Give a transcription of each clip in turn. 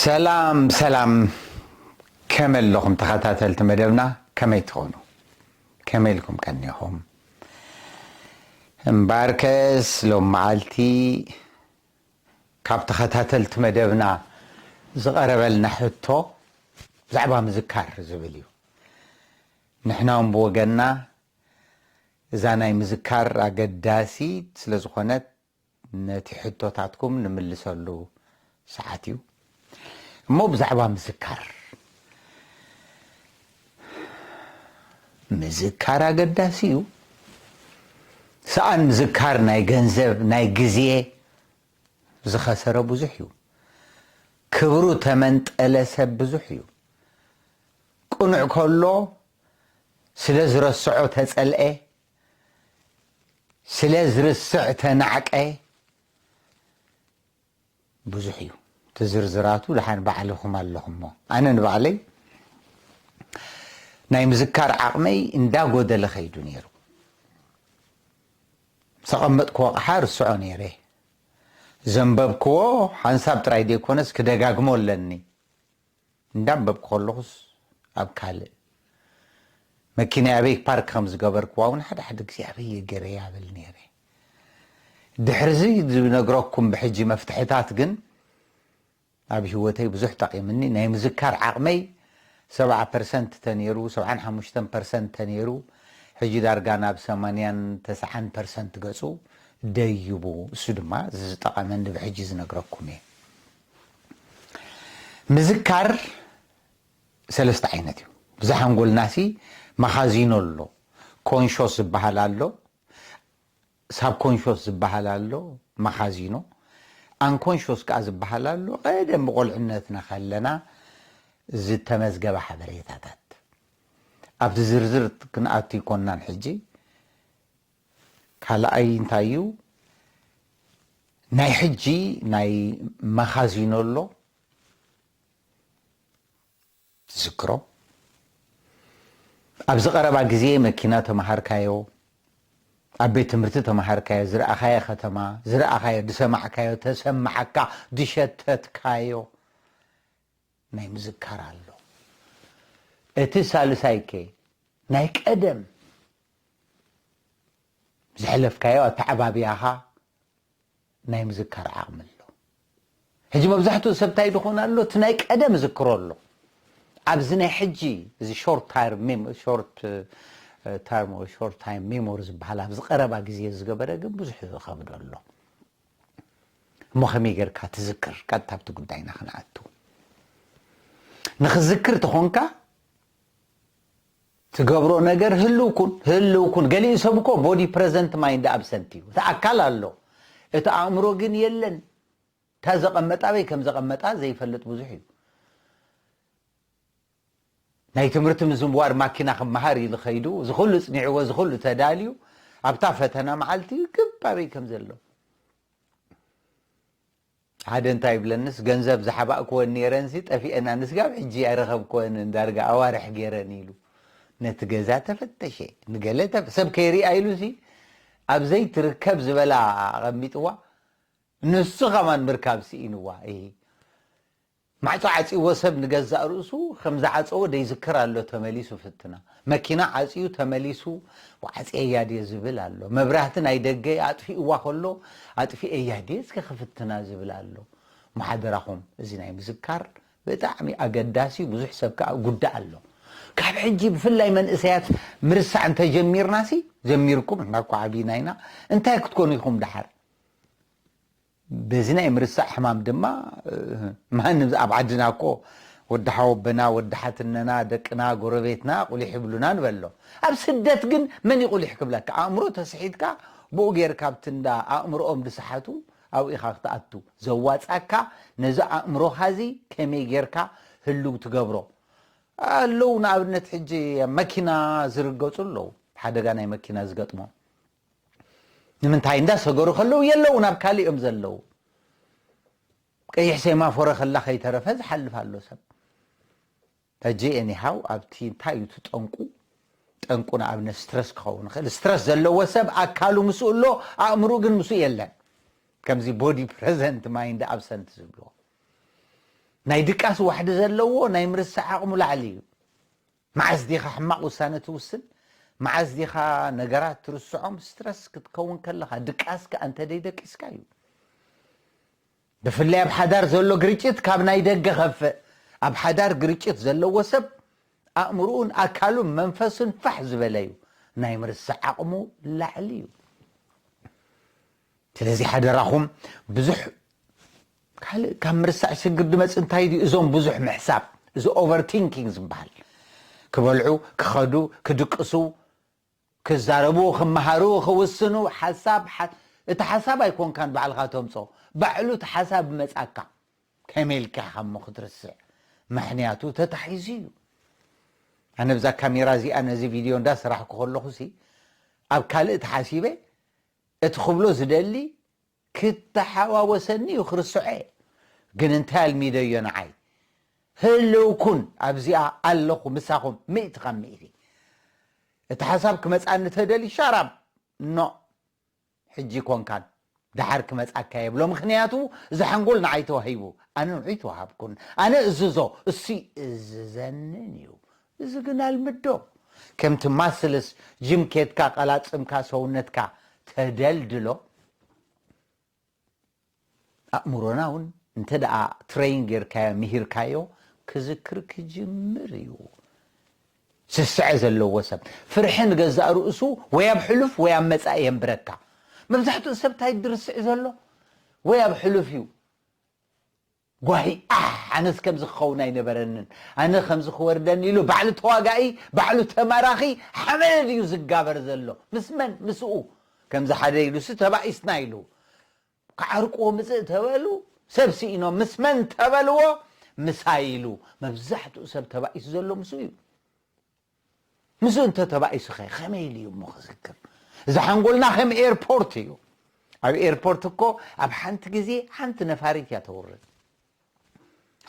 ሰላም ሰላም፣ ከመይ ኣለኹም ተኸታተልቲ መደብና? ከመይ ትኾኑ? ከመይ ኢልኩም ቀኒኹም? እምበኣርከስ ሎም መዓልቲ ካብ ተኸታተልቲ መደብና ዝቐረበልና ሕቶ ብዛዕባ ምዝካር ዝብል እዩ። ንሕና እውን ብወገንና እዛ ናይ ምዝካር ኣገዳሲት ስለ ዝኾነት ነቲ ሕቶታትኩም ንምልሰሉ ሰዓት እዩ። እሞ ብዛዕባ ምዝካር፣ ምዝካር ኣገዳሲ እዩ። ሰኣን ምዝካር ናይ ገንዘብ፣ ናይ ግዜ ዝኸሰረ ብዙሕ እዩ። ክብሩ ተመንጠለ ሰብ ብዙሕ እዩ። ቅኑዕ ከሎ ስለ ዝረስዖ ተጸልኤ፣ ስለ ዝርስዕ ተናዕቀ ብዙሕ እዩ። እቲ ዝርዝራቱ ደሓን ባዕልኹም ኣለኹሞ። ኣነ ንባዕለይ ናይ ምዝካር ዓቕመይ እንዳጎደለ ኸይዱ ነይሩ። ዘቐመጥክዎ ኣቕሓ ርስዖ ነይረ። ዘንበብክዎ ሓንሳብ ጥራይ ዘይኮነስ ክደጋግሞ ኣለኒ። እንዳንበብኩ ከለኹስ ኣብ ካልእ መኪና ኣበይ ፓርክ ከም ዝገበርክዋ እውን ሓደ ሓደ ግዜ ኣበይ ገይረ ያብል ነይረ። ድሕርዚ ዝነግረኩም ብሕጂ መፍትሕታት ግን ኣብ ህይወተይ ብዙሕ ጠቒምኒ። ናይ ምዝካር ዓቕመይ ሰብዓ ፐርሰንት ተነይሩ፣ ሰብዓን ሓሙሽተን ፐርሰንት ተነይሩ፣ ሕጂ ዳርጋ ናብ ሰማንያን ተስዓን ፐርሰንት ገጹ ደይቡ። እሱ ድማ እዚ ዝጠቐመኒ ብሕጂ ዝነግረኩም እየ። ምዝካር ሰለስተ ዓይነት እዩ። ብዛሕ ኣንጎልናሲ መኻዚኖ ኣሎ። ኮንሾስ ዝበሃል ኣሎ፣ ሳብኮንሾስ ዝበሃል ኣሎ፣ መኻዚኖ። ኣንኮንሾስ ከዓ ዝበሃል ኣሎ፣ ቀደም ብቆልዕነትና ከለና ዝተመዝገበ ሓበሬታታት። ኣብቲ ዝርዝር ክንኣቱ ይኮናን ሕጂ። ካልኣይ እንታይ እዩ? ናይ ሕጂ ናይ መኻዚኖ ኣሎ፣ ትዝክሮ። ኣብዚ ቀረባ ግዜ መኪና ተመሃርካዮ፣ ኣብ ቤት ትምህርቲ ተመሃርካዮ፣ ዝረኣኻዮ ከተማ፣ ዝረኣኻዮ፣ ዝሰማዕካዮ፣ ተሰማዓካ፣ ዝሸተትካዮ ናይ ምዝካር ኣሎ። እቲ ሳልሳይከ ናይ ቀደም ዘሕለፍካዮ ኣተዓባብያኻ ናይ ምዝካር ዓቕሚ ኣሎ። ሕጂ መብዛሕትኡ ሰብ እንታይ ድኾን ኣሎ? እቲ ናይ ቀደም ዝክሮ ኣሎ። ኣብዚ ናይ ሕጂ፣ እዚ ሾርት ታርም ሜሞ-፣ ሾርት፣ እ፣ ታርም ወይ ሾርት ታይም ሜሞሪ ዝበሃል ኣብዚ ቀረባ ግዜ ዝገበረ ግን ብዙሕ ይኸብዶ ኣሎ። እሞ ከመይ ጌርካ ትዝክር? ቀጥታ ኣብቲ ጉዳይና ክንኣቱ። ንኽዝክር ተኾንካ ትገብሮ ነገር ህልው ኩን፣ ህልው ኩን። ገሊኡ ሰብ እኮ ቦዲ ፕረዘንት ማይንድ ኣብሰንት እዩ። እቲ ኣካል ኣሎ፣ እቲ ኣእምሮ ግን የለን። እታ ዘቐመጣ ኣበይ ከም ዘቐመጣ ዘይፈልጥ ብዙሕ እዩ። ናይ ትምህርቲ ምዝንዋር ማኪና ክመሃር ኢሉ ኸይዱ፣ ዝኹሉ ጽኒዕዎ፣ ዝኹሉ ተዳልዩ፣ ኣብታ ፈተና መዓልቲ ግብ ኣበይ ከም ዘሎ። ሓደ እንታይ ይብለንስ፣ ገንዘብ ዝሓባእክወን ነይረንሲ ጠፊአን፣ ኣንስጋብ ሕጂ ኣይረኸብክወን፣ ዳርጋ ኣዋርሕ ገይረን ኢሉ። ነቲ ገዛ ተፈተሸ፣ ንገለ ተፈ-፣ ሰብ ከይሪኣ ኢሉሲ ኣብ ዘይትርከብ ዝበላ ኣቐሚጥዋ፣ ንሱ ኸማን ምርካብ ስኢንዋ። እሂ። ማዕጾ ዓጺዎ ሰብ ንገዛእ ርእሱ ከም ዝዓጸዎ ደይዝክር ኣሎ፣ ተመሊሱ ፍትና። መኪና ዓጺዩ ተመሊሱ፣ "ዓጽየያ ድየ?" ዝብል ኣሎ። መብራህቲ ናይ ደገ ኣጥፊእዋ ከሎ፣ "ኣጥፊኤያ ድየ? እስከ ክፍትና" ዝብል ኣሎ። መሓደራኹም፣ እዚ ናይ ምዝካር ብጣዕሚ ኣገዳሲ፣ ብዙሕ ሰብ ከኣ ጉዳእ ኣሎ። ካብ ሕጂ ብፍላይ መንእሰያት ምርሳዕ እንተጀሚርናሲ፣ ጀሚርኩም፣ ንሕና እኮ ዓቢና ኢና፣ እንታይ ክትኮኑ ኢኹም ደሓር? በዚ ናይ ምርሳዕ ሕማም ድማ፣ እ፣ ማንም ኣብ ዓድና እኮ ወዲ ሓወቦና፣ ወዲ ሓትነና፣ ደቅና፣ ጎረቤትና ቁሊሕ ይብሉና ንበሎ። ኣብ ስደት ግን መን እዩ ቁሊሕ ክብለካ? ኣእምሮ ተስሒትካ ብኡ ጌርካ ኣብቲ እንዳ ኣእምሮኦም ዝሰሓቱ ኣብኡ ኢኻ ክትኣቱ። ዘዋጻካ ነዚ ኣእምሮኻ እዚ ከመይ ጌርካ ህልው ትገብሮ? ኣለዉ ንኣብነት ሕጂ መኪና ዝርገጹ ኣለዉ። ሓደጋ ናይ መኪና ዝገጥሞም። ንምንታይ እንዳሰገሩ ከለዉ የለውን፣ ኣብ ካልእ እዮም ዘለዉ። ቀይሕ ሴማፎረ ከላ ከይተረፈ ዝሓልፍ ኣሎ ሰብ። ሕጂ ኤኒሃው ኣብቲ እንታይ እዩ እቲ ጠንቁ? ጠንቁ ንኣብነት ስትረስ ክኸውን ይኽእል። ስትረስ ዘለዎ ሰብ ኣካሉ ምስኡ ኣሎ፣ ኣእምሩ ግን ምስኡ የለን። ከምዚ ቦዲ ፕረዘንት ማይንድ ኣብሰንት ዝብልዎ። ናይ ድቃስ ዋሕዲ ዘለዎ ናይ ምርሳዕ ዓቕሙ ላዕሊ እዩ። መዓስ ዲኻ ሕማቕ ውሳነ ትውስን? መዓስ ዲኻ ነገራት ትርስዖም? ስትረስ ክትከውን ከለኻ፣ ድቃስ ከኣ እንተ ደይደቂስካ እዩ። ብፍላይ ኣብ ሓዳር ዘሎ ግርጭት ካብ ናይ ደገ ከፍእ። ኣብ ሓዳር ግርጭት ዘለዎ ሰብ ኣእምሮኡን ኣካሉን መንፈሱን ፋሕ ዝበለ እዩ። ናይ ምርሳዕ ዓቕሙ ላዕሊ እዩ። ስለዚ ሓደራኹም ብዙሕ ካልእ ካብ ምርሳዕ ሽግር ድመጽእ እንታይ ድዩ? እዞም ብዙሕ ምሕሳብ፣ እዚ ኦቨርቲንኪንግ ዝበሃል፣ ክበልዑ፣ ክኸዱ፣ ክድቅሱ፣ ክዛረቡ፣ ክመሃሩ፣ ክውስኑ፣ ሓሳብ፣ ሓ- እቲ ሓሳብ ኣይኮንካን ባዕልኻ ተምጾ፣ ባዕሉ እቲ ሓሳብ ይመጻካ። ከመይ ኢልካ ኢኻ እሞ ክትርስዕ? ምኽንያቱ ተታሒዙ እዩ። ኣነ ብዛ ካሜራ እዚኣ ነዚ ቪድዮ እንዳሰራሕኩ ከለኹ ሲ ኣብ ካልእ ተሓሲበ እቲ ክብሎ ዝደሊ ክተሓዋወሰኒ እዩ ክርስዖ እየ። ግን እንታይ ኣልሚደዮ ንዓይ? ህልው ኩን ኣብዚኣ ኣለኹ ምሳኹም ሚእቲ ካብ ሚእቲ። እቲ ሓሳብ ክመጽኣኒ ተደሊ ሻራብ ኖ ሕጂ ኮንካን ደሓር ክመጻካ የብሎ። ምኽንያቱ እዚ ሓንጎል ንዓይ ተዋሂቡ፣ ኣነ ንዑይ ተዋሃብኩን። ኣነ እዝዞ እሱ እዝዘንን እዩ። እዚ ግን ኣልምዶ ከምቲ ማስልስ ጅም ኬድካ ቀላጽምካ ሰውነትካ ተደልድሎ ኣእምሮና እውን እንተ ደኣ ትሬን ጌርካዮ ምሂርካዮ ክዝክር ክጅምር እዩ። ስስዐ ዘለዎ ሰብ ፍርሒ ንገዛእ ርእሱ ወይ ኣብ ሕሉፍ ወይ ኣብ መጻኢ የንብረካ። መብዛሕትኡ ሰብ እንታይ ድርስዕ ዘሎ ወይ ኣብ ሕሉፍ እዩ። ጓሂ ኣሕ ኣነስ ከምዚ ክኸውን ኣይነበረንን ኣነ ከምዚ ክወርደኒ ኢሉ ባዕሉ ተዋጋኢ ባዕሉ ተማራኺ ሓመድ እዩ ዝጋበር ዘሎ። ምስ መን ምስኡ ከምዚ ሓደ ኢሉሲ ተባኢስና ኢሉ ክዓርቅዎ ምጽእ ተበሉ ሰብ ስኢኖም ምስ መን ተበልዎ ምሳይ ኢሉ። መብዛሕትኡ ሰብ ተባኢሱ ዘሎ ምስኡ እዩ። ምስኡ እንተ ተባኢሱኸ ከመይ ኢሉ እዩ እሞ ክዝክር? እዚ ሓንጎልና ከም ኤርፖርት እዩ። ኣብ ኤርፖርት እኮ ኣብ ሓንቲ ግዜ ሓንቲ ነፋሪት እያ ተውርድ።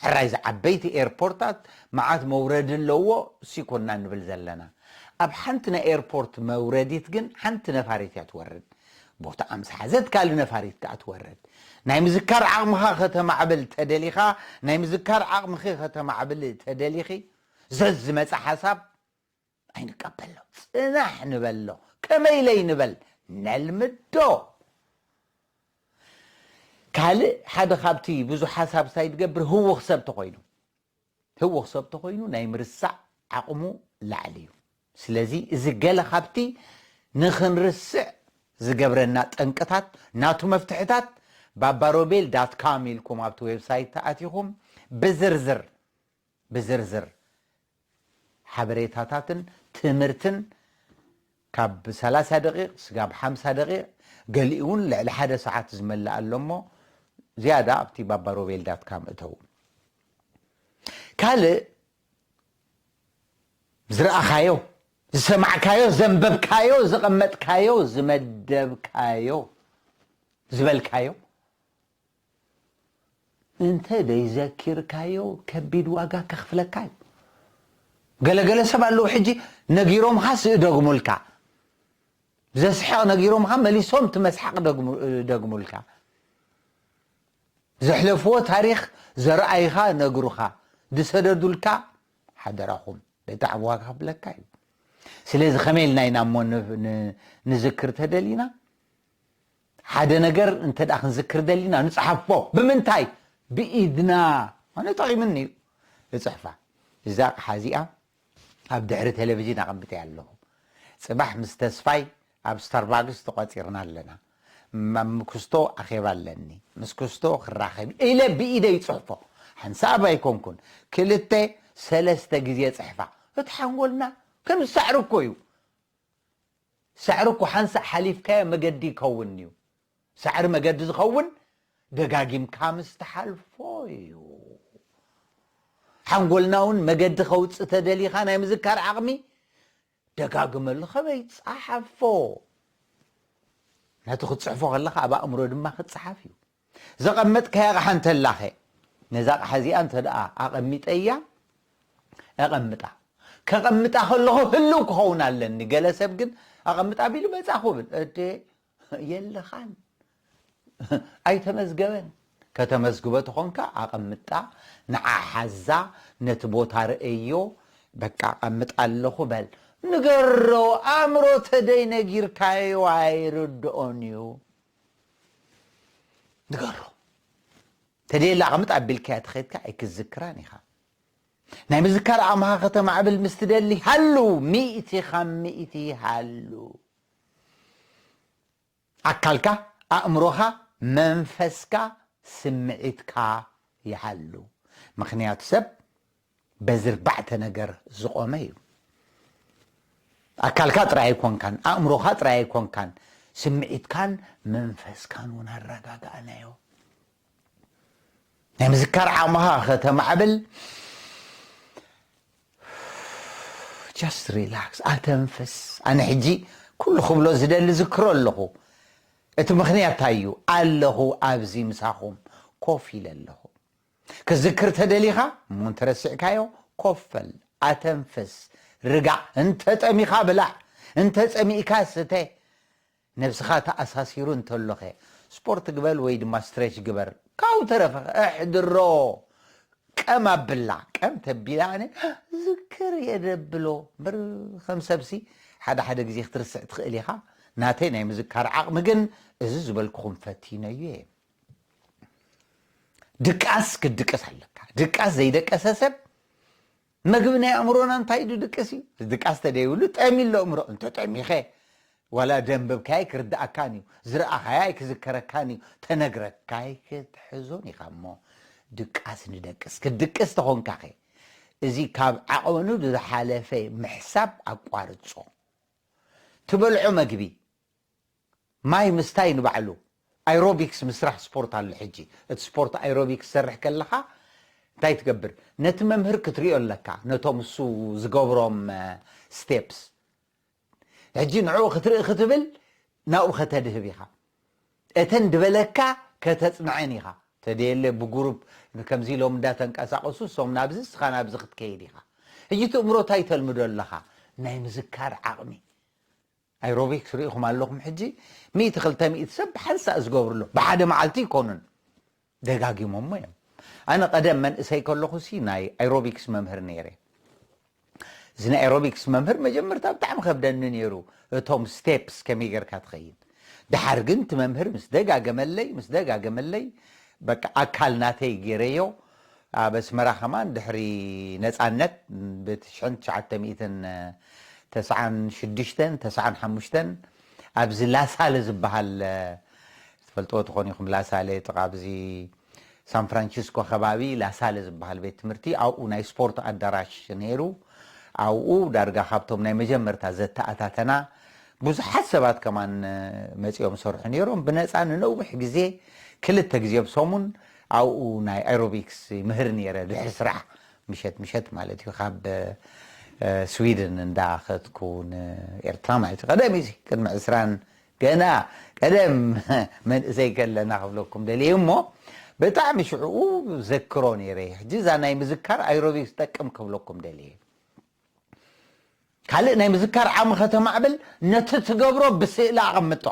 ሕራይ ዝዓበይቲ ኤርፖርታት መዓት መውረዲ ኣለዎ ሲኮና ንብል ዘለና። ኣብ ሓንቲ ናይ ኤርፖርት መውረዲት ግን ሓንቲ ነፋሪት እያ ትወርድ። ቦታ ኣምስ ሓዘት ካልእ ነፋሪት ከኣ ትወርድ። ናይ ምዝካር ዓቕምኻ ከተማዕብል ተደሊኻ ናይ ምዝካር ዓቕምኺ ከተማዕብል ተደሊኺ ዘዝመፀ ሓሳብ ኣይንቀበሎ። ጽናሕ ንበሎ። ከመይ ኢለይ ንበል? ነልምዶ። ካልእ ሓደ ካብቲ ብዙሕ ሓሳብ እንታይ ትገብር ህውኽ ሰብ ተኾይኑ ህውኽ ሰብ ተኾይኑ ናይ ምርሳዕ ዓቕሙ ላዕሊ እዩ። ስለዚ እዚ ገለ ካብቲ ንኽንርስዕ ዝገብረና ጠንቅታት ናቱ መፍትሕታት ባባሮቤል ዳት ካም ኢልኩም ኣብቲ ዌብሳይት ተኣቲኹም ብዝርዝር ብዝርዝር ሓበሬታታትን ትምህርትን ካብ ሰላሳ ደቂቕ ስጋብ ሓምሳ ደቂቕ ገሊኡ እውን ልዕሊ ሓደ ሰዓት ዝመልእ ኣሎ እሞ ዝያዳ ኣብቲ ባባሮቤል ዳት ካም እተው። ካልእ ዝረኣኻዮ ዝሰማዕካዮ ዘንበብካዮ ዝቐመጥካዮ ዝመደብካዮ ዝበልካዮ እንተ ደይዘኪርካዮ ከቢድ ዋጋ ከኽፍለካ እዩ። ገለገለ ሰብ ኣለዉ ሕጂ ነጊሮምኻ ስእደግሙልካ ዘስሕቕ ነጊሮምኻ መሊሶም እቲ መስሓቕ ደግሙልካ ዘሕለፍዎ ታሪኽ ዘረኣይኻ ነግሩኻ ዝሰደዱልካ ሓደራኹም በጣዕሚ ዋጋ ክፍለካ እዩ። ስለዚ ከመይ ኢልና ኢና እሞ ንዝክር ተደሊና ሓደ ነገር እንተ ደኣ ክንዝክር ደሊና ንጽሓፎ ብምንታይ ብኢድና ኣነ ጠቒምኒ እዩ እጽሕፋ እዛ ኣቕሓ እዚኣ ኣብ ድሕሪ ቴሌቪዥን ኣቐምጠያ ኣለኹ ጽባሕ ምስ ተስፋይ ኣብ ስታርባክስ ተቋጺርና ኣለና ምስ ኩስቶ ኣኼባ ኣለኒ ምስ ኩስቶ ክራኸብ ኢለ ብኢደይ ይጽሕፎ ሓንሳብ ኣይኮንኩን ክልተ ሰለስተ ግዜ ጽሕፋ እቲ ሓንጎልና ከም ሳዕሪ እኮ እዩ ሳዕሪ እኮ ሓንሳእ ሓሊፍካዮ መገዲ ይከውን እዩ ሳዕሪ መገዲ ዝኸውን ደጋጊምካ ምስ ትሓልፎ እዩ ሓንጎልና እውን መገዲ ከውፅእ ተደሊኻ ናይ ምዝካር ዓቕሚ ደጋግመሉ ከመይ ጸሓፎ ነቲ ክትጽሕፎ ከለኻ ኣብ ኣእምሮ ድማ ክጸሓፍ እዩ ዘቐመጥካያ ኣቕሓ እንተላኸ ነዛ ኣቕሓ እዚኣ እንተ ደኣ ኣቐሚጠያ ኣቐምጣ ከቐምጣ ከለኹ ህልው ክኸውን ኣለኒ ገለ ሰብ ግን ኣቐምጣ ቢሉ መጻ ክብል እዴ የለኻን ኣይተመዝገበን ከተመዝግቦ ተኾንካ ኣቐምጣ፣ ንዓ ሓዛ፣ ነቲ ቦታ ርእዮ፣ በቃ ኣቐምጥ ኣለኹ በል። ንገሮ፣ ኣእምሮ ተደይ ነጊርካዮ ኣይርድኦን እዩ። ንገሮ። ተደየላ ኣቐምጥ ኣቢልካያ ተኸይድካ ኣይክዝክራን ኢኻ። ናይ ምዝካር ዓቕምኻ ከተማዕብል ምስ ትደሊ ሃሉ፣ ሚእቲ ካብ ሚእቲ ሃሉ። ኣካልካ፣ ኣእምሮኻ፣ መንፈስካ፣ ስምዒትካ ይሃሉ። ምኽንያቱ ሰብ በዚ ኣርባዕተ ነገር ዝቖመ እዩ። ኣካልካ ጥራይ ኣይኮንካን፣ ኣእምሮኻ ጥራይ ኣይኮንካን፣ ስምዒትካን መንፈስካን እውን ኣረጋጋእናዮ። ናይ ምዝካር ዓቕምኻ ከተማዕብል፣ just relax፣ ኣተንፍስ። ኣነ ሕጂ ኩሉ ክብሎ ዝደሊ ዝክሮ ኣለኹ። እቲ ምኽንያት እንታይ እዩ? ኣለኹ ኣብዚ ምሳኹም ኮፍ ኢለ ኣለኹ። ክዝክር ተደሊኻ እሞ እንተረሲዕካዮ ኮፍ በል፣ ኣተንፍስ፣ ርጋእ። እንተ ጠሚኻ ብላዕ፣ እንተ ጸሚእካ ስተ። ነብስኻ ተኣሳሲሩ እንተሎኸ ስፖርት ግበል ወይ ድማ ስትሬች ግበር። ካብኡ ተረፈ እሕድሮ፣ ቀም ኣብላ። ቀም ተቢላ ኣነ ዝክር እየ ደብሎ እምበር ከም ሰብሲ ሓደ ሓደ ግዜ ክትርስዕ ትኽእል ኢኻ። ናተይ ናይ ምዝካር ዓቕሚ ግን እዚ ዝበልኩኹም ፈቲነዮ እየ። ድቃስ ክትድቅስ ኣለካ። ድቃስ ዘይደቀሰ ሰብ መግቢ ናይ ኣእምሮና እንታይ ኢሉ ድቅስ እዩ። ድቃስ ተደይብሉ ጠሚ ኣሎ ኣእምሮ። እንተ ጠሚኸ ዋላ ደንበብካይ ክርድኣካን እዩ። ዝረኣኻያ ኣይክዝከረካን እዩ። ተነግረካይ ክትሕዞን ኢኻ እሞ ድቃስ ንደቅስ። ክትድቅስ ተኾንካኸ እዚ ካብ ዓቐኑ ዝሓለፈ ምሕሳብ ኣቋርጾ። ትበልዖ መግቢ፣ ማይ ምስታይ ንባዕሉ፣ ኣይሮቢክስ ምስራሕ ስፖርት ኣሎ ሕጂ። እቲ ስፖርት ኣይሮቢክስ ትሰርሕ ከለኻ እንታይ ትገብር? ነቲ መምህር ክትሪኦ ኣለካ፣ ነቶም እሱ ዝገብሮም፣ እ፣ ስቴፕስ። ሕጂ ንዕኡ ክትርኢ ክትብል ናብኡ ከተድህብ ኢኻ። እተን ድበለካ ከተጽንዐን ኢኻ። ተደየለ ብጉሩፕ ከምዚ ኢሎም እንዳተንቀሳቐሱ እሶም ናብዚ እስኻ ናብዚ ክትከይድ ኢኻ። ሕጂ እቲ እምሮ እንታይ ተልምዶ ኣለኻ? ናይ ምዝካር ዓቕሚ። ኣይሮቢክስ ርኢኹም ኣለኹም። ሕጂ ሚእቲ ክልተ ሚእቲ ሰብ ብሓንሳእ ዝገብሩ ኣለዉ። ብሓደ መዓልቲ ይኮኑን። ደጋጊሞሞ እዮም። ኣነ ቀደም መንእሰይ ከለኹ ሲ ናይ ኣይሮቢክስ መምህር ነይረ። እዚ ናይ ኣይሮቢክስ መምህር መጀመርታ ብጣዕሚ ከብደኒ ነይሩ። እቶም ስቴፕስ ከመይ ጌርካ ትኸይድ። ድሓር ግን እቲ መምህር ምስ ደጋገመለይ፣ ምስ ደጋገመለይ፣ በቃ ኣካል ናተይ ገይረዮ። ኣብ ኣስመራ ከማን ድሕሪ ነጻነት ብትሽዓን ትሽዓተ ሚእትን ተስዓን ሽዱሽተን፣ ተስዓን ሓሙሽተን ኣብዚ ላሳለ ዝበሃል፣ ትፈልጥዎ ትኾኑ ኢኹም፣ ላሳለ ጥቓ ኣብዚ ሳን ፍራንሲስኮ ከባቢ ላሳለ ዝበሃል ቤት ትምህርቲ፣ ኣብኡ ናይ ስፖርት ኣዳራሽ ነይሩ። ኣብኡ ዳርጋ ካብቶም ናይ መጀመርታ ዘተኣታተና ብዙሓት ሰባት ከማን መጺኦም ሰርሑ ነይሮም። ብነጻ ንነዊሕ ግዜ ክልተ ግዜ ኣብ ሰሙን ኣብኡ ናይ ኣሮቢክስ ይምህር ነይረ፣ ድሕሪ ስራሕ ምሸት ምሸት ማለት እዩ። ካብ፣ እ፣ ስዊድን እንዳኸድኩ ንኤርትራ ማለት እዩ። ቀደም እዩ፣ ቅድሚ ዕስራን ገና ቀደም መንእሰይ ከለና ክብለኩም ደልየ እሞ ብጣዕሚ ሽዕኡ ዘክሮ ነይረ። ሕጂ እዛ ናይ ምዝካር ኣይሮቢክስ ትጠቅም ክብለኩም ደልየ። ካልእ ናይ ምዝካር ዓቕሚ ከተማዕብል ነቲ ትገብሮ ብስእሊ ኣቐምጦ።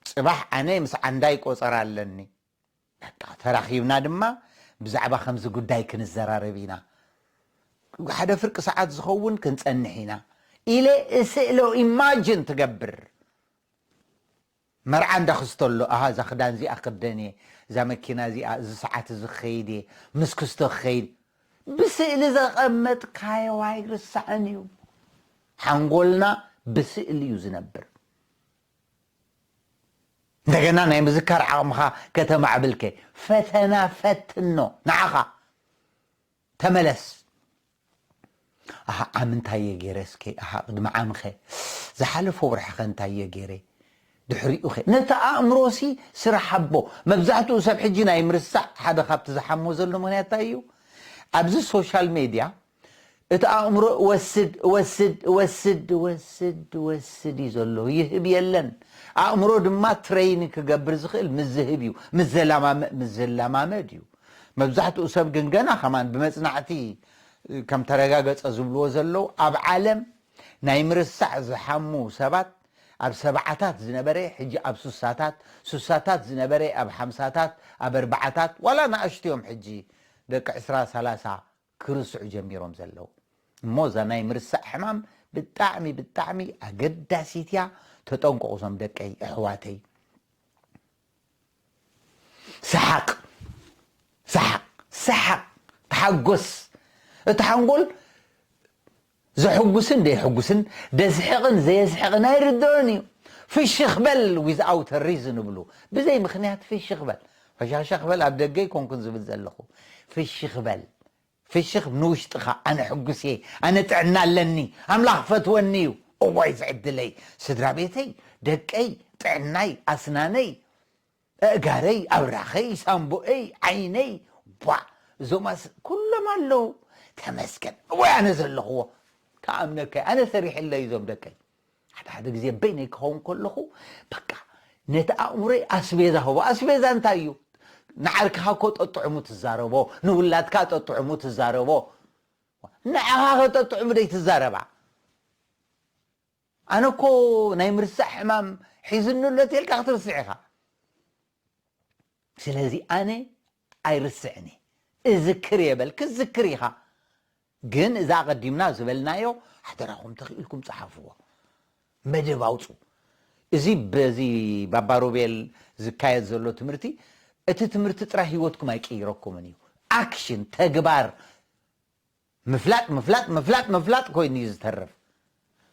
ጽባሕ ኣነ ምስ ዓንዳይ ቆጸራ ኣለኒ። በቃ ተራኺብና ድማ ብዛዕባ ከምዚ ጉዳይ ክንዘራረብ ኢና። ሓደ ፍርቂ ሰዓት ዝኸውን ክንጸንሕ ኢና ኢለ እስእሎ ኢማጅን ትገብር። መርዓ እንዳኽስቶ ኣሎ፣ ኣሃ፣ እዛ ክዳን እዚኣ ክደን እየ፣ እዛ መኪና እዚኣ፣ እዚ ሰዓት እዚ ክኸይድ እየ፣ ምስ ክስቶ ክኸይድ። ብስእሊ ዘቐመጥካዮ ኣይርሳዕን እዩ። ሓንጎልና ብስእሊ እዩ ዝነብር። እንደገና ናይ ምዝካር ዓቕምኻ ከተማዕብልከ ፈተና ፈትኖ። ንዓኻ ተመለስ። ኣሃ፣ ዓም እንታይ እየ ገይረ እስከ? ኣሃ፣ ቅድሚ ዓምኸ? ዝሓለፈ ወርሕኸ እንታይ እየ ገይረ? ድሕሪኡኸ? ነቲ ኣእምሮሲ ስራሕ ኣቦ። መብዛሕትኡ ሰብ ሕጂ ናይ ምርሳዕ ሓደ ካብቲ ዝሓሞ ዘሎ ምኽንያት እንታይ እዩ? ኣብዚ ሶሻል ሜድያ እቲ ኣእምሮ ወስድ፣ ወስድ፣ ወስድ፣ ወስድ፣ ወስድ እዩ ዘሎ። ይህብ የለን። ኣእምሮ ድማ ትሬይን ክገብር ዝኽእል ምስ ዝህብ እዩ። ምስ ዘላማመ-፣ ምስ ዘላማመድ እዩ። መብዛሕትኡ ሰብ ግን ገና ከማን ብመጽናዕቲ ከም ተረጋገጸ ዝብልዎ ዘለዉ፣ ኣብ ዓለም ናይ ምርሳዕ ዝሓሙ ሰባት ኣብ ሰብዓታት ዝነበረ ሕጂ ኣብ ሱሳታት፣ ሱሳታት ዝነበረ ኣብ ሓምሳታት፣ ኣብ ኣርባዓታት፣ ዋላ ንኣሽቱ እዮም ሕጂ ደቂ ዕስራ ሰላሳ ክርስዑ ጀሚሮም ዘለዉ። እሞ እዛ ናይ ምርሳዕ ሕማም ብጣዕሚ ብጣዕሚ ኣገዳሲት እያ። ተጠንቀቑ እዞም ደቀይ ኣሕዋተይ። ሰሓቕ ሰሓቕ ሰሓቕ፣ ተሓጎስ። እቲ ሓንጎል ዘሕጉስን ደየሕጉስን፣ ደስሕቕን ዘየስሕቕን ኣይርድኦን እዩ። ፍሽኽ በል without reason ይብሉ። ብዘይ ምኽንያት ፍሽኽ በል። ፈሻሸኽ በል ኣብ ደገ ኣይኮንኩን ዝብል ዘለኹ። ፍሽኽ በል። ፍሽኽ ንውሽጥኻ። ኣነ ሕጉስ እየ፣ ኣነ ጥዕና ኣለኒ፣ ኣምላኽ ፈትወኒ እዩ። እዋይ ዝዕድለይ፣ ስድራ ቤተይ፣ ደቀይ፣ ጥዕናይ፣ ኣስናነይ፣ ኣእጋረይ፣ ኣብራኸይ፣ ሳምቦኤይ፣ ዓይነይ፣ ቧ፣ እዞማስ ኩሎም ኣለዉ። ተመስገን። እዋይ ኣነ ዘለኽዎ። ከኣምነካ ኣነ ሰሪሐለይ እዞም ደቀይ። ሓደ ሓደ ግዜ በይነይ ክኸውን ከለኹ በቃ ነቲ ኣእምሮይ ኣስቤዛ ህቦ። ኣስቤዛ እንታይ እዩ? ንዓርክኻ እኮ ጠጥዕሙ ትዛረቦ፣ ንውላድካ ጠጥዕሙ ትዛረቦ። ንዓኻ ከጠጥዕሙ ደይ ትዛረባ? ኣነ እኮ ናይ ምርሳዕ ሕማም ሒዝኒ ኣሎ ተልካ ክትርስዕ ኢኻ። ስለዚ ኣነ ኣይርስዕን እየ። እዝክር እየ በል፣ ክትዝክር ኢኻ። ግን እዛ ኣቐዲምና ዝበልናዮ ሓደራኹም ተኽኢልኩም ጸሓፍዎ። መደብ ኣውጹ። እዚ በዚ ባባ ሮቤል ዝካየድ ዘሎ ትምህርቲ፣ እቲ ትምህርቲ ጥራይ ህይወትኩም ኣይቅይረኩምን እዩ። ኣክሽን፣ ተግባር፣ ምፍላጥ፣ ምፍላጥ፣ ምፍላጥ፣ ምፍላጥ ኮይኑ እዩ ዝተርፍ።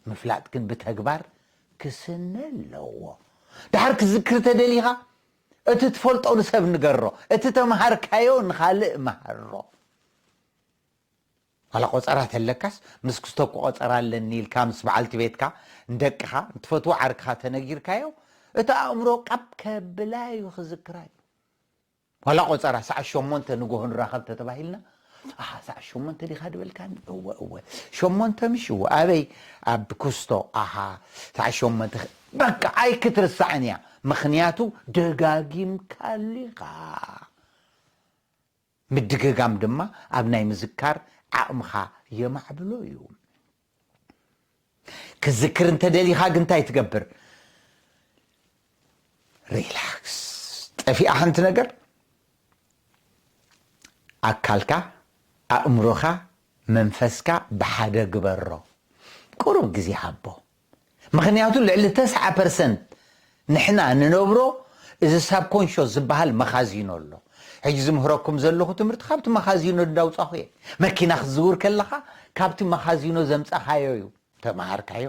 ምፍላጥ ግን ብተግባር ክስነ ኣለዎ። ድሓር ክዝክር ተደሊኻ፣ እቲ ትፈልጦ ንሰብ ንገሮ፣ እቲ ተምሃርካዮ ንኻልእ መሃሮ። ዋላ ቆጸራ ተለካስ፣ ምስ ክስቶ እኮ ቆጸራ ኣለኒ ኢልካ ምስ በዓልቲ ቤትካ፣ ንደቅኻ፣ ንትፈትዎ ዓርክኻ ተነጊርካዮ፣ እቲ ኣእምሮ ቃብ ከብላ እዩ ክዝክራ እዩ። ዋላ ቆጸራ ሰዓት ሸሞንተ ንጎሆ ንራኸብ ተተባሂልና፣ ኣሃ፣ ሰዓት ሸሞንተ ዲኻ ድበልካኒ? እወ፣ እወ። ሸሞንተ ምሽ? እወ። ኣበይ? ኣብ ክስቶ። ኣሃ፣ ሰዓት ሸሞንተ ኽ-፣ በቃ ኣይክትርሳዕን እያ። ምኽንያቱ ደጋጊምካሉ ኢኻ። ምድግጋም ድማ ኣብ ናይ ምዝካር ዓቕምኻ የማዕብሎ እዩ። ክዝክር እንተደሊኻ ግን እንታይ ትገብር? ሪላክስ። ጠፊኣ ሓንቲ ነገር፣ ኣካልካ፣ ኣእምሮኻ፣ መንፈስካ ብሓደ ግበሮ። ቁሩብ ግዜ ሃቦ። ምኽንያቱ ልዕሊ ተስዓ ፐርሰንት ንሕና ንነብሮ እዚ ሳብኮንሽስ ዝበሃል መኻዚኖ ኣሎ። ሕጂ ዝምህረኩም ዘለኹ ትምህርቲ ካብቲ መኻዚኖ እንዳውጻኹ እየ። መኪና ክትዝውር ከለኻ ካብቲ መኻዚኖ ዘምጻኻዮ እዩ። ተማሃርካዮ።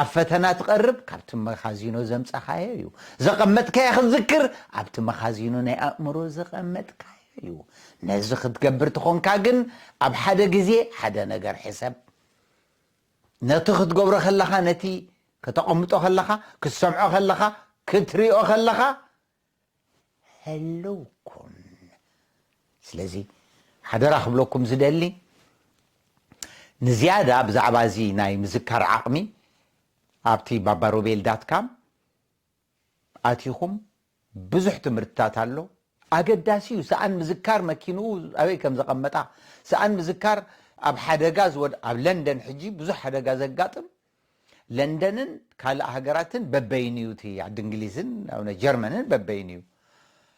ኣብ ፈተና ትቐርብ፣ ካብቲ መኻዚኖ ዘምጻኻዮ እዩ። ዘቐመጥካዮ ክትዝክር፣ ኣብቲ መኻዚኖ ናይ ኣእምሮ ዘቐመጥካዮ እዩ። ነዚ ክትገብር ትኾንካ ግን፣ ኣብ ሓደ ግዜ ሓደ ነገር ሕሰብ። ነቲ ክትገብሮ ከለኻ፣ ነቲ ከተቐምጦ ከለኻ፣ ክትሰምዖ ከለኻ፣ ክትሪኦ ከለኻ፣ ህልው ኩን። ስለዚ ሓደራ ክብለኩም ዝደሊ፣ ንዝያዳ ብዛዕባ እዚ ናይ ምዝካር ዓቕሚ፣ ኣብቲ ባባሮቤል ዳት ካም ኣቲኹም ብዙሕ ትምህርትታት ኣሎ። ኣገዳሲ እዩ። ሰኣን ምዝካር መኪንኡ ኣበይ ከም ዘቐመጣ፣ ሰኣን ምዝካር ኣብ ሓደጋ ዝወድ-፣ ኣብ ለንደን ሕጂ ብዙሕ ሓደጋ ዘጋጥም፣ ለንደንን ካልእ ሃገራትን በበይኑ እዩ፣ እቲ ዓዲ እንግሊዝን ኣብ ጀርመንን በበይኑ እዩ።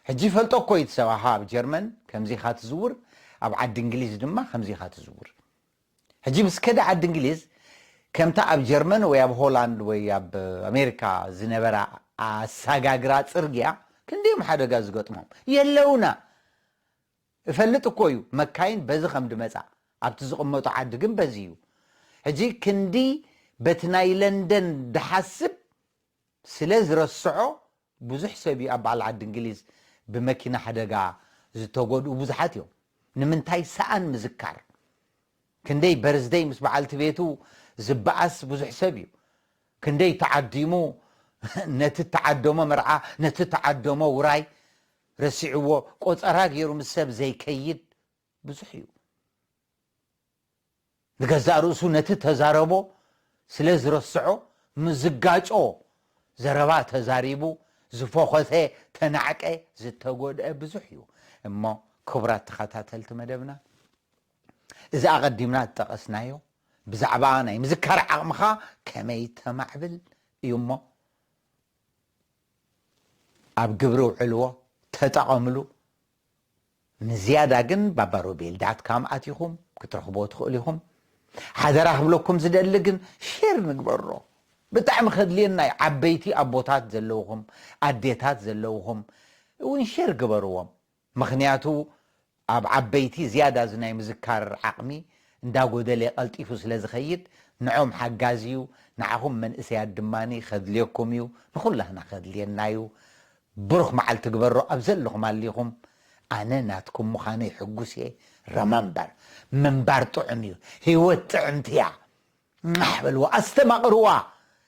ሕጂ ይፈልጦ እኮ እዩ እቲ ሰብ፣ ኣሃ፣ ኣብ ጀርመን ከምዚ ኢኻ ትዝውር፣ ኣብ ዓዲ እንግሊዝ ድማ ከምዚ ኢኻ ትዝውር። ሕጂ ምስ ከደ ዓዲ እንግሊዝ፣ ከምታ ኣብ ጀርመን ወይ ኣብ ሆላንድ ወይ ኣብ ኣሜሪካ ዝነበራ ኣሳጋግራ ጽርግያ ክንደዮም ሓደጋ ዝገጥሞም የለውና። እፈልጥ እኮ እዩ፣ መካይን በዚ ከም ድመጻ፣ ኣብቲ ዝቕመጡ ዓዲ ግን በዚ እዩ። ሕጂ ክንዲ በቲ ናይ ለንደን ድሓስብ ስለ ዝረስዖ፣ ብዙሕ ሰብ እዩ ኣብ በዓል ዓዲ እንግሊዝ ብመኪና ሓደጋ ዝተጎድኡ ብዙሓት እዮም። ንምንታይ? ሰኣን ምዝካር። ክንደይ በርዝደይ ምስ በዓልቲ ቤቱ ዝበኣስ ብዙሕ ሰብ እዩ። ክንደይ ተዓዲሙ ነቲ ተዓደሞ መርዓ፣ ነቲ ተዓደሞ ውራይ ረሲዕዎ፣ ቆጸራ ገይሩ ምስ ሰብ ዘይከይድ ብዙሕ እዩ። ንገዛእ ርእሱ ነቲ ተዛረቦ ስለ ዝረስዖ፣ ምስ ዝጋጮ ዘረባ ተዛሪቡ፣ ዝፎኸተ፣ ተናዕቀ፣ ዝተጎድአ ብዙሕ እዩ። እሞ ክቡራት ተኸታተልቲ መደብና፣ እዚ ኣቐዲምና ዝጠቐስናዮ ብዛዕባ ናይ ምዝካር ዓቕምኻ ከመይ ተማዕብል እዩ እሞ፣ ኣብ ግብሪ ውዕልዎ፣ ተጠቐምሉ። ንዝያዳ ግን ባባሮቤል ዳት ካም ኣቲኹም ክትረኽብዎ ትኽእሉ ኢኹም። ሓደራ ክብለኩም ዝደሊ ግን ሼር ንግበሮ። ብጣዕሚ ከድልየና እዩ። ዓበይቲ ኣቦታት ዘለውኹም፣ ኣዴታት ዘለውኹም እውን ሼር ግበርዎም። ምኽንያቱ ኣብ ዓበይቲ ዝያዳ እዚ ናይ ምዝካር ዓቕሚ እንዳጎደለ ቀልጢፉ ስለ ዝኸይድ ንዖም ሓጋዚ እዩ። ንዓኹም መንእሰያት ድማ ከድልየኩም እዩ። ንኹላህና ከድልየና እዩ። ብሩኽ መዓልቲ ግበሮ ኣብ ዘለኹም ኣሊኹም። ኣነ ናትኩም ምዃነይ ሕጉስ እየ። ረመምበር ምንባር ጥዑም እዩ። ህይወት ጥዕምቲ እያ። ማሕ በልዋ ኣስተማቕርዋ።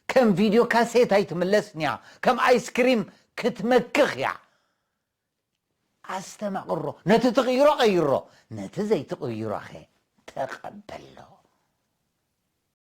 ከም ቪድዮ ካሴት ኣይትምለስን እያ። ከም ኣይስክሪም ክትመክኽ እያ። ኣስተማቕሮ። ነቲ ትቕይሮ ቀይሮ፣ ነቲ ዘይትቕይሮኸ ተቐበሎ።